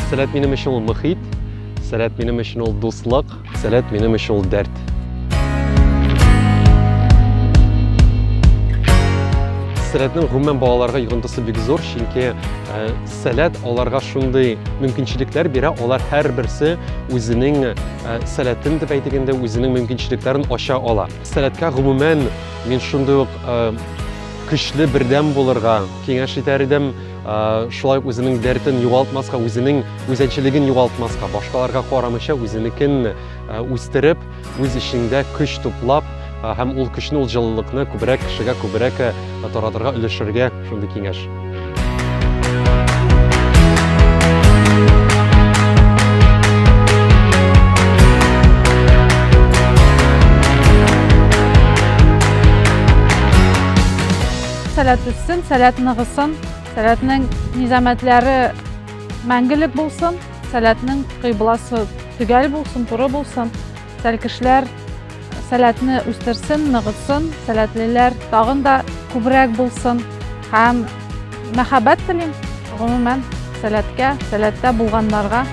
Сәләт минем өчен ул мөхит, сәләт минем өчен ул дуслык, сәләт минем өчен ул дәрт. Сәләтнең гомумән балаларга йогынтысы бик зур, чөнки э, сәләт аларга шундый мөмкинчелекләр бирә, алар һәрберсе үзенең э, сәләтен дип әйтик инде, үзенең мөмкинчелекләрен ача ала. Сәләткә гомумән мин шундый ук э, көчле бердәм булырга киңәш итәр идем. Шулай ук үзенең дәртен югалтмаска, үзенең үзенчәлеген югалтмаска, башкаларга карамыйча үзенекен үстереп, үз эчеңдә көч туплап һәм ул көчне, ул җылылыкны күбрәк кешегә күбрәк таратырга, өләшергә шундый киңәш. Сәләт үссен, сәләт ныгысын, сәләтнең низамәтләре мәңгелек булсын, сәләтнең кыйбласы төгәл булсын, туры булсын. Сәлкешләр сәләтне үстерсен, ныгытсын, сәләтлеләр тагын да күбрәк булсын һәм мәхәббәт телим, гомумән, сәләткә, сәләттә булганнарга.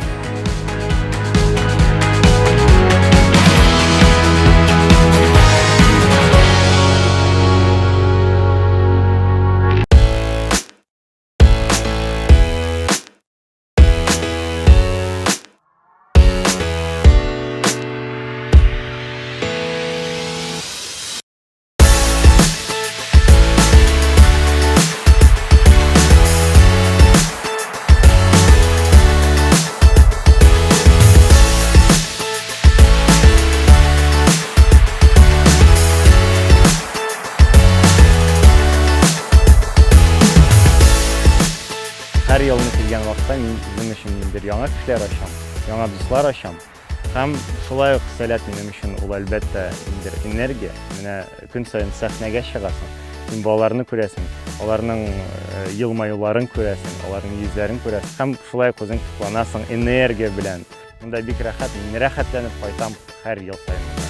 Һәр елны килгән вакытта мин үзем өчен ниндидер яңа кешеләр ачам, яңа дуслар ачам. Һәм шулай ук Сәләт минем өчен ул, әлбәттә, ниндидер энергия. Менә көн саен сәхнәгә чыгасың, син балаларны күрәсең, аларның елмаюларын күрәсең, аларның йөзләрен күрәсең. Һәм шулай ук үзең тукланасың энергия белән. Монда бик рәхәт, мин рәхәтләнеп кайтам һәр ел саен монда.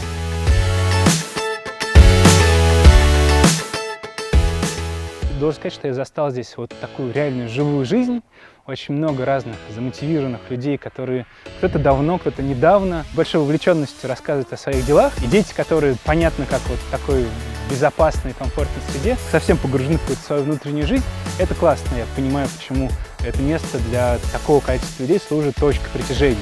Должен сказать, что я застал здесь вот такую реальную живую жизнь. Очень много разных замотивированных людей, которые кто-то давно, кто-то недавно, с большой увлеченностью рассказывают о своих делах. И дети, которые, понятно, как вот в такой безопасной и комфортной среде, совсем погружены в какую-то свою внутреннюю жизнь. Это классно, я понимаю, почему это место для такого количества людей служит точкой притяжения.